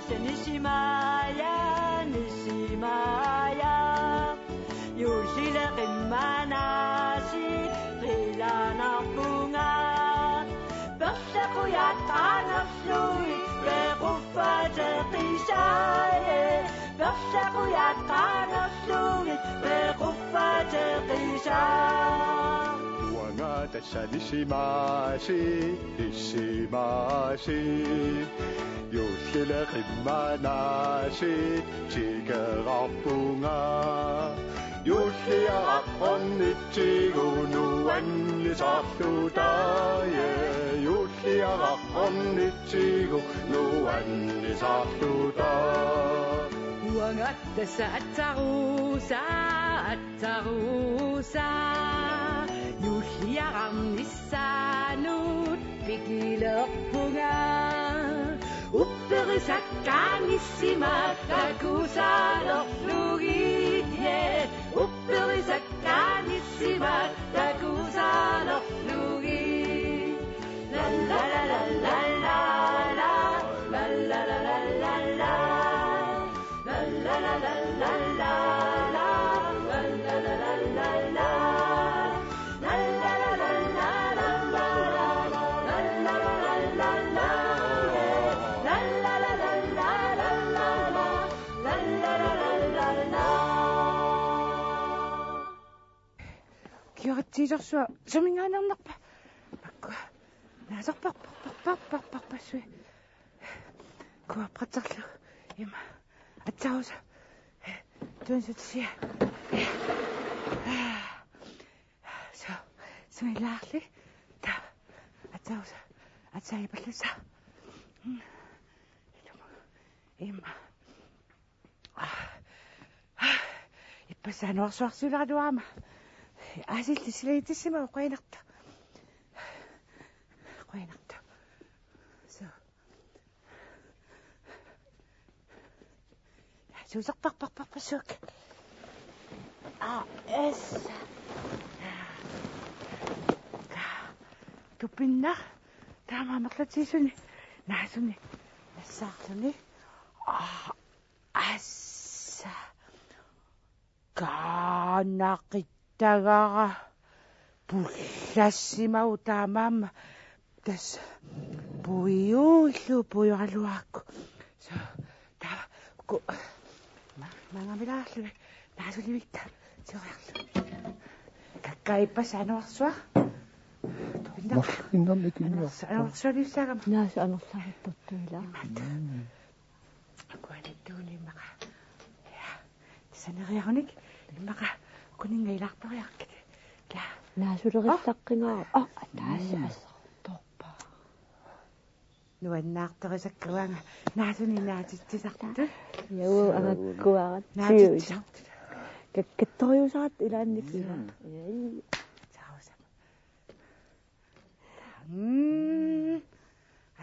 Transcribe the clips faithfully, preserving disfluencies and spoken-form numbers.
Nisimaja, nisimaja, juullileqimmanaasiit qilanarpunga. Perlaqujat qaangerlugit pequffateqisaaje, perlaqujat qaangerlugit pequffateqisaa. Uanga tassa nisimaasiit, nisimaasiit, juullileqimmanaasiit tikerarpunga. Juulliaraq ornitsigu nuannisarluta, ja, juulliaraq ornitsigu nuannisarluta. Uanga tassa atsarusa, atsarusa, juulliararnissaanut pikilerpunga. Upperisakkaanissima takusaalerlugit, ja, upperisakkaanissima takusaalerlugit. La la la la la la, la la la la la la. Kioratsiisorsua suminngaanneernerpa? Makkua. Naasorparparparparparpassuit. Kuappatsarlu. Ima. Atsarusa. Tunsutsia. So. Sumilaarli. Ta. Atsarusa. Atsaipallassa. Ima. Ippassaq anorersuarsiulaaraluarama. Aasilli silagitissimagu, qujanartoq. Qujanartoq. So. Suuserparparparpassuakka. Aa, yes. Tupinnaq. Taama amerlatigisuni. Naasuni. Nassaarluni. Aa, assa. Kaanaqittagara. Pullassimagu taamaammat. Tassa. Puiuullu puioraluarakku. So. Taava. Ku. Ma-, maangamilaarluni. Naasulivikka. Sioriarlu. Kakkaippa sanorsua. Tupinnaq. Marluinnarmi ikinniarpa. Anorsa-, anorsualiussaagama. Naasu anorlaaruttortuila. Imaattoq. Mm. Akuanittuuni immaqa. Ja. Saneriarunik immaqa kuninnga ilaartoriarkit. La. Naasulerissaqqinnga. Oh, ataasi. Mm. Assortorpa. Nuannaartorisakka uanga naasuni naatitsisartut. Jau, angakkuarat. Naatitsisartut. Kakkattoriusaat ilaannikkut. Mm. Jau. Sarusa. Mm.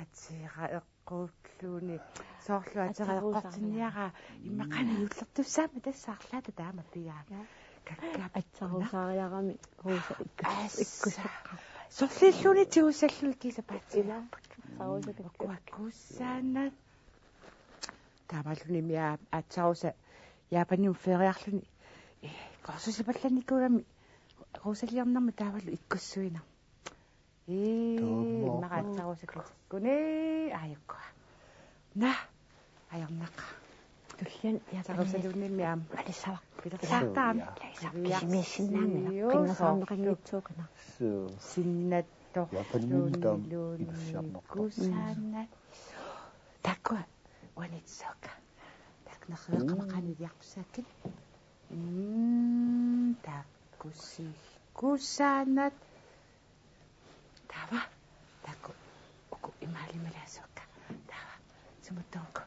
Atsiira eqquulluni. Soorlu atsiira eqqortinniaraa. Immaqa qanoq juullertussaammat tassa arlaata taama pigaa. Ja. Kakkaap. Atsarusaariarami Rosa ikkus-, assa. Ikkusseqqaarpaa. Sorliilluni tigussallugu kiisapaatsi. Ila. Atsarusa kakkaap. Ukua kuussaannat. Taamaalluunniimmi aa-, atsarusa Japanimut feriarluni. Eh, kursusipallannikuugami Rosaliornermi taavalu ikkussuineq. Ee, taama. Immaqa atsarusa katikkuni aajukkua. Naa, ajornaqaaq. Tulliani Japanimi. Atsarusaluunniimmi aamma. Alissavarput. Pilersaartaam. Suu, ja. Alissavarput. Pisimiissinnaanngilaq. Joo, qinngasaarneqanngitsuuqinaq. Suu. Sinnattorluunniilluunniit. Japanimi taama ilussiarnerpaa. Kusanat. Takkua. Uanitsuuka. Taknerriveqqamaqaaniiliartussaakkit. Mm, takkusil. Kusanat. Taava, taakku, uku imaalimmalaassuakka. Taava, sumuttuuku,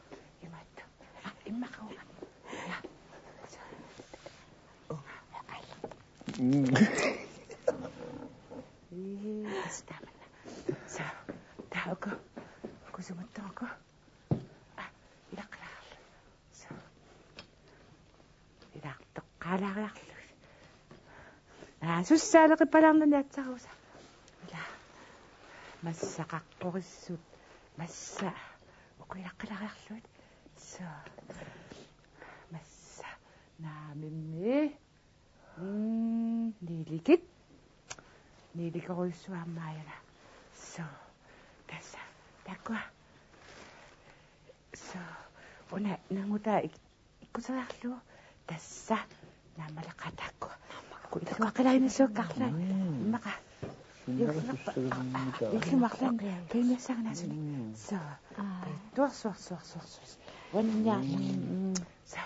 imaattoq. Aa, immaqa uunga. Ja. Uunga, ja, ai. Mm. Ii, tassa taamanna. So, taava uku, uku sumuttuuku. Aa, ilaqqalaarlugit. So. Ilaartoqqaalaariarlugit. Aa, sussaaleqippalaarnani atsarusa. Ila. Massa qaqqorissut. Massa. Uku ilaqqalaariarlugit. So. Massa. Naamimmi. Mm, niilikit. Niilikorujussuarmaajaga. So. Tassa. Takuuk. So. Una nangutaa ik-, ikkuseriarlugu. Tassa. Naammalaqaataakku. Ku illuaqqilainissukkarlai. Mm. Immaqa. Sinnera sussaginngitaa. Illumarlan. Piniassaganaasuni. Mm. So. Aa. Tuarsuarsuarsuarsu. Vaniljaarlu. Mm. So.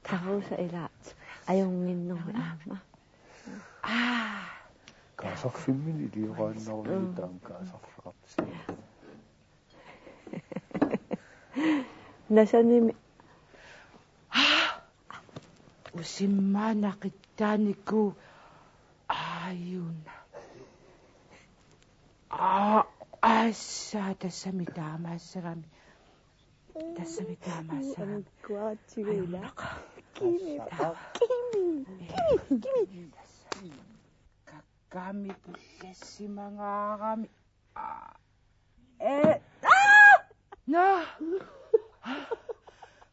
Tarusa ila ajunnginnermi aamma. Aa. Kaasarfimmi ilioraannarmi. Mm. Taama kaasarfeqartisi. Nasanimi. Aa. Usimmaa naqittaaniku aajuna. Aa, assa tassami taamaassagami. Tassami taamaassagami. Amikkuatsigu ila. Ajunnaqaaq. Kimi, kimi, kimi, kimi. Kakkami pullassimagaarami. Aa. Ee. Aa. Naa.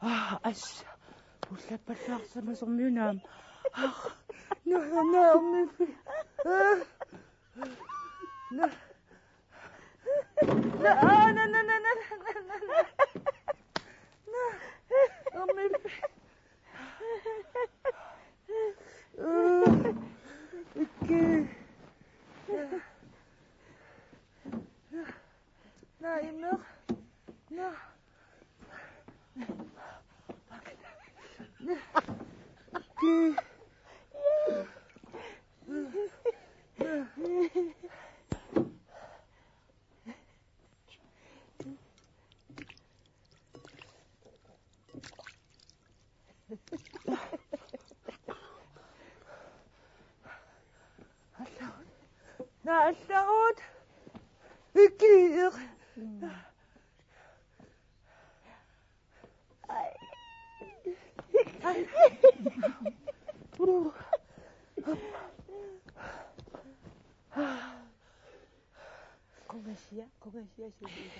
Aa, assa. Pullappalluarsimasormiuna aamma. Aa. Naa, naa, naa, naa. Naa. Naa, aa, naa, naa. Naa. Ammi. Uu. Ikki. Naa, imeq. Naa. Ikki. Naa, allarut. Ikki. Qungasia, qungasia, suli.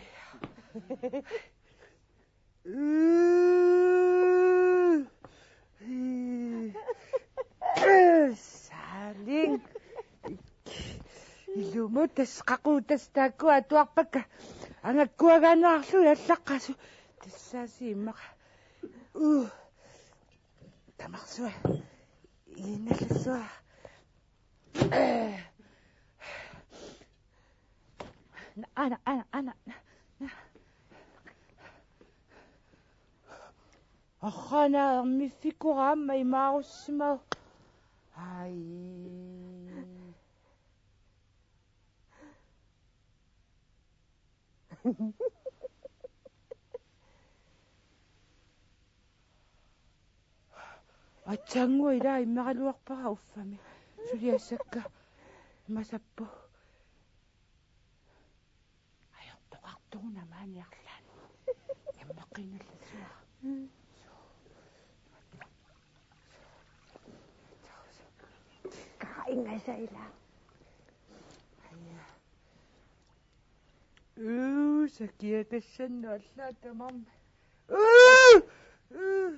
Saaling. Ilumut tassa, qaqugu tassa taakku atuarpakka. Angakkuagaannarlugu allaqqasoq. Tassaasiit immaqa. Uu. Tamarsuaq. Iinnalassuaq. Ana, ana, ana, ana. Arrana ermiffikkoraamma imaarussimavoq. Ai. Atsannguaq ila immeraluarpara uffami. Suliassakka masappu. Ajortoqartoruna maaniarlaan. Jammeqqinnallassuaq. Kaingasaila. Aja. Uu, sakiatassannu allaat tamarmik. Uu! Uu!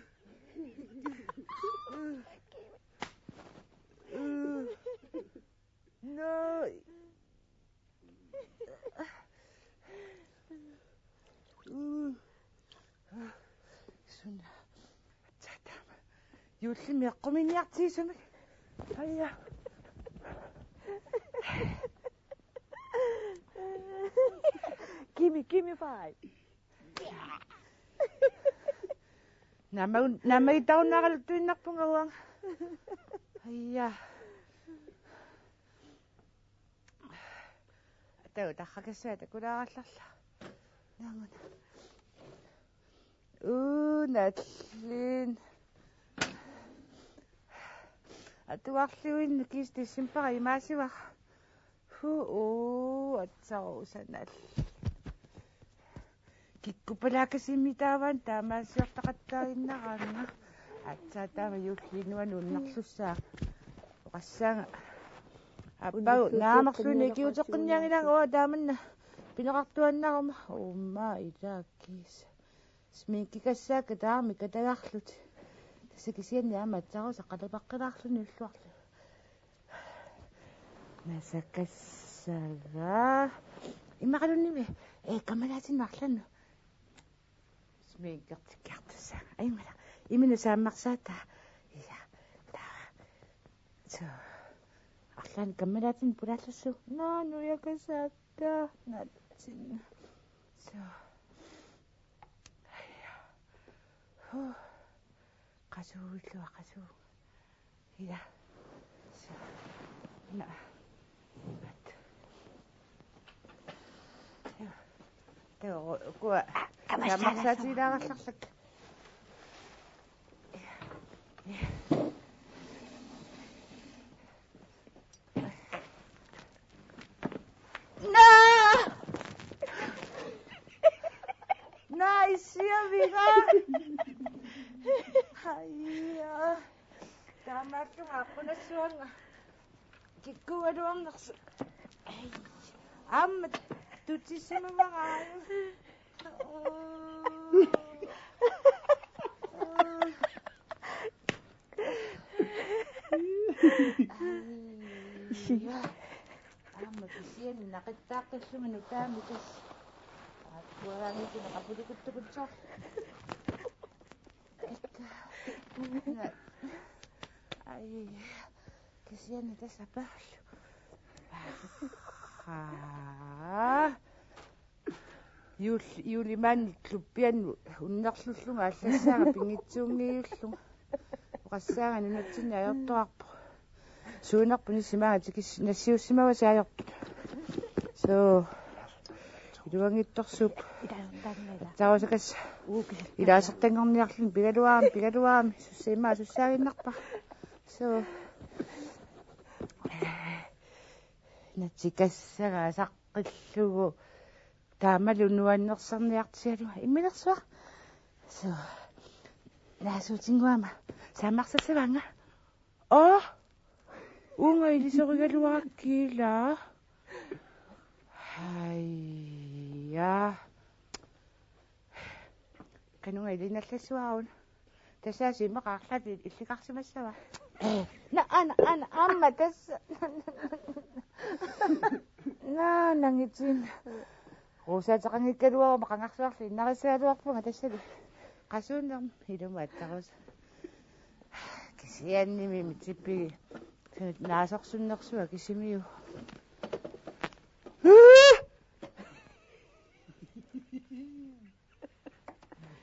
Uu! Naa. Uu. Suna. Atsataama. Juullimi eqqumiiniartigisumik. Aja. Gimme, gimme five. Naamma-, naammagittarunnaraluttuinnarpunga uanga. Aja. Atagu tarrakassaata takulaarallarla. Naamuna. Uu, nalliin. Atuarluinnaq kiisa decembari imaasivara. Huu, uu, atsaruusanal. Kikkupalaakasimmitaavaana taamaasiortaqattaaginnaraanga. Aatsaat taama juulliit nuanni unnarlussaaq. Oqassaanga. Aappaagu, unnarlussuussiortinniarlugu naamerluinnaq ikiuteqqinnianngilaanga, uanga taamanna pineqartuaannaruma. Uummaa ilaa kiisa. Sminkikassaakka taama katagarlutik. Tassa kisianni aamma aatsaarusaq qalapaqqilaarluni ulluarlu. Nasakassaga. Immaqaluunniit, ee, kammalaatinni arlaannut sminkertikkiartussaanga. Aimala. Imminut saammarsaataa. Ja. Taava. Suu. Arlaannik kammalaatinni pulaallassuugut. Naa, nujakassaakka. Naatsinna. Suu. Aja. Huh. Qasuullua, qasuu. Ila. Suu. Naa. At. Joo. Taava ukua. Tamassaana saammarsaatigilaarallarlakka. Naa! Naa, issiaviga. Aja. Taamaattunga aqqunassuanga. Kikkuugaluarnersoq. Ai. Aamma tutissimavara. Aamma kisianni naqittaaqqillunga nutaamik tassa. Aakkuaraanngikkiga qapulukuttukutsoq. Ai. Kisianni tassa aperlu. Aa. Juul-, juulimaanni klubbianut unnerlullunga allassaanga pinngitsuunngiullunga. Oqassaanga nunatsinni ajortoqarpoq. Suunerput nissimaanga tikis-, nassiussimavasi ajortut. Suu. Iluanngitsorsuupput. Taarusakassa. Ilaasortanngorniarluni pigaluarami, pigaluarami. Sussa immaqa sussaaginnarpara. Suu. Natikassaga saqqillugu. Taamalu nuannersarniartigalunga imminersuaq. Suu. Naasuutinnguama. Saammarsassavaanga. Aa. Uunga ilisorigaluarakkit ila. Aja. Kanunga ilinallassuaruna. Tassa immaqa arlaat illikarsimassava. Naa, aana, aana, aamma tassa. Naa, nangitsin. Ruusaateqanngikkaluaruma qangarsuarli innarissagaluarpunga tassali. Qasuunnermi ilumut aatsaarusaq. Kisiannimi mitsippigi. Naasorsunnersuaq kisimiu.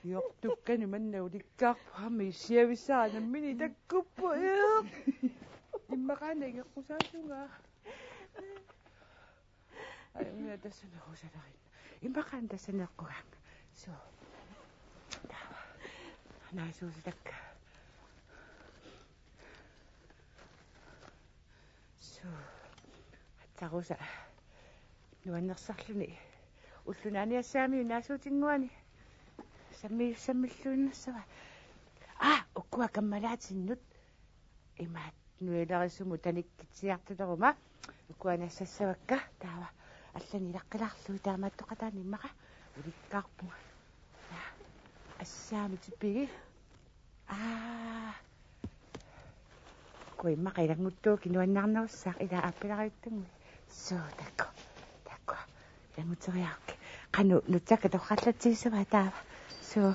Jortukkani manna ulikkaarpoq aamma issiavissara nammineq takkuppoq. Immaqaana ingeqqusaasunga. Ai, una tassa nerusalerinna. Immaqaana tassa neqqugaanga. Suu. Taava. Naasuusitakka. Suu. Aatsaarusaq nuannersarluni. Ulloq naaniassaamiuk naasuutinnguani. Sammi-, sammilluinnassava. Aa, ukua kammalaatinnut. Imaat nuilerisumut tanikkitsiartuleruma. Ukua nassassavakka. Taava. Allanik ilaqqilaarlugit taamaattoqataani immaqa. Ulikkaarpunga. Assaami tipigi. Aa. Kuimma qilannguttuuki nuannaarnerussaaq ila aappilariuttunngui. Suu, takku. Takku. Ilannguteriaruk. Qanoq nutsakka torrallatsigissavaa taava. Suu.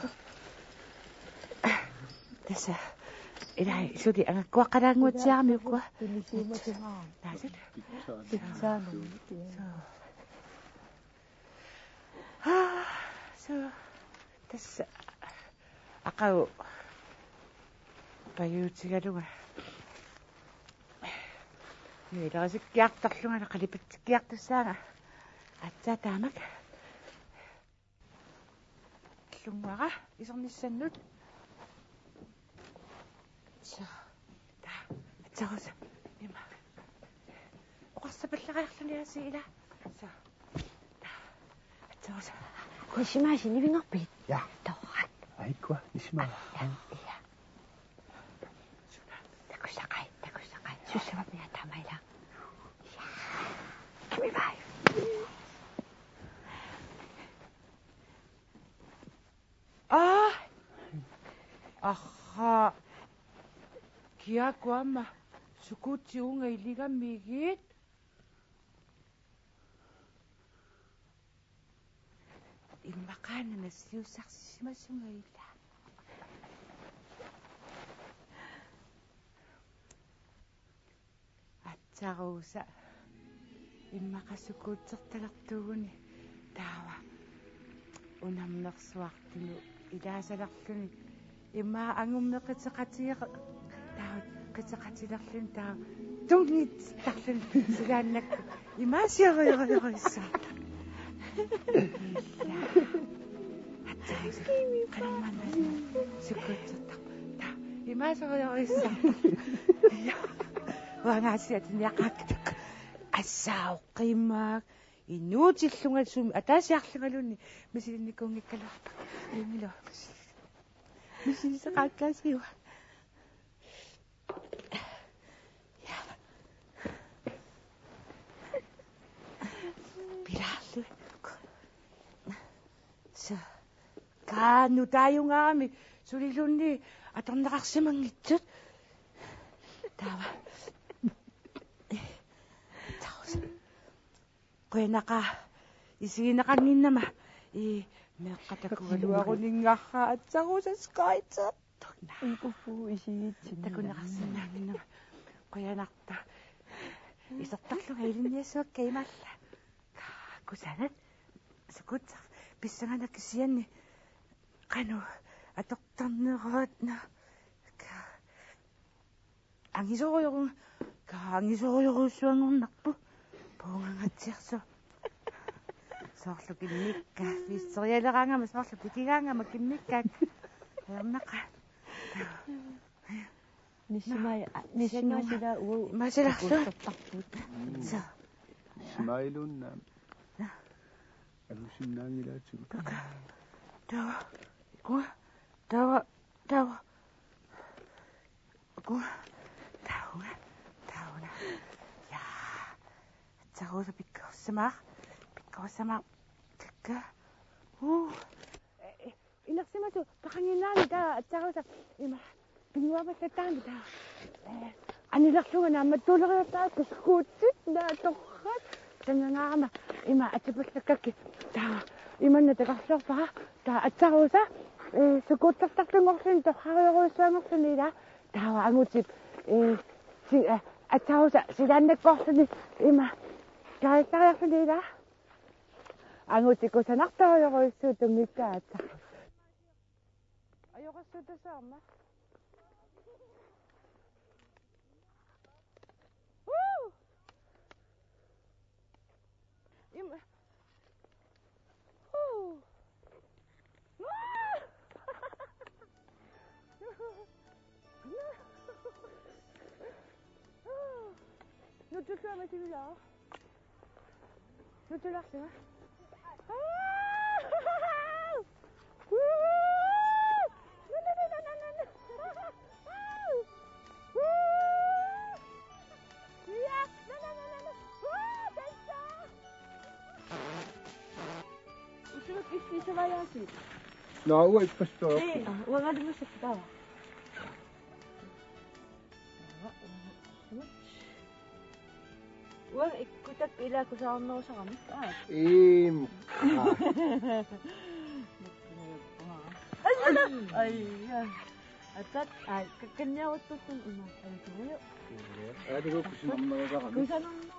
Tassa. Ila suli angakkuaqqalaannguatsiarami ukua. Naasut. Suu. Aa, suu. Tassa aqagu pajuutigalunga. Nuilerisikkiartorlunga qalipatsikkiartussaanga. Aatsaat taamak. Illunnguara isornissannut. Suu. Taa, aatsaarusaq. Ima. Oqarsapallariarluni aasiit ila. Suu. Taa, aatsaarusaq. Nisimaasi nivinngorpit? Ja. Torrak. Aikkua, nisimaa. Ja. Takussaqai, takussaqai. Sussavammi aatsaamma ila. Ja. Gimme five. Arraa. Kiaku aamma skuutit uunga iligamigit? Immaqa nassiussarsisimasunga ila. Atsaruusa immaqa skuuttertalertuuguni taava unammersuartunut ilaasalerluni ima angummeqiteqatigeq taava qiteqatilerluni taava tunngittarluni silaannakkut ima siorujorujorujussuartarpoq. Atsaruusa qanormaanna skuuttertarpoq. Taava ima siorujorujussuartarpoq. Ja. Uangaasiat atiniaqaakkitak. Assaaq qiimmaak. Inuutillunga sumi ataasiarlungaluunniit misilinnikuunngikkaluarpara. Imilo. Misiliseqaakkaasiua. Ja. Pilaarlu. Sa. Kaanu taajungaami suliluunniit atorneqarsimanngitsut. Taava. Taava. Qujanaqaaq isigineqannginnama. Ii, meeqqat takugaluaruninngarra atsaruusa skøjter. Ukuffu isigitsinni. Takuneqarsinnaannginnama. Qujanarta. Isertarlunga ilinniassuakka imalla. Kusanat. Skuutterpissangana kisianni qanoq atortarneruat na. Angisorujoru-, angisorujorujussuanngornarpoq. Puungagatsiarsu. Soorlu kimmikka. Pisserialeraangama soorlu pikigaangama kimmikka. Ernaqa. Nissimai, nissimai sila uu. Masilarsu. Sa. Nissimailuunnaami. Alusinnaanngilaatsigut. Taava. Taava. Taava. Taava. Uku, taunga, taunga. Ja. Atsaruusa pikkorissamaaq, pikkorissamaaq. Takka. Uu. Inersimasut peqannginnaanni taava atsaruusa ima. Pinnguapallattaarami taava. Anilerlunga naammattuuleriattaarput skuutsit naatorrat. Sannangaarama ima atipallakkakkit taava. Imanna takorloorpara. Taava atsaruusa, ee, skuuttertartunngorluni torrarujorujussuanngorluni ila. Taava angutip, ee, si-, ee, atsaruusa silaannakkoorluni ima. Taallariarluni ila. Angutit kusanartorujorujussuit tunngikkaa atsaruusa. Ajoqersuutasaarma. Woo! Im-, woo! Woo! Nutsulluarma sivilaa. Nutsularlunga. Usukkut issiisavajaasiit. Naa, uanga ippassooq. Ee, uangaluunniit taava. Uanga ikkutakka ilaa kusanarnerusaramik. Aa. Iim. Ai, ai, ai. Atat, ai, kakkanniaruttuttun una. Ai, tuuju. Aa, det var kusanarnerusaramik. Kusanarnerusaramik.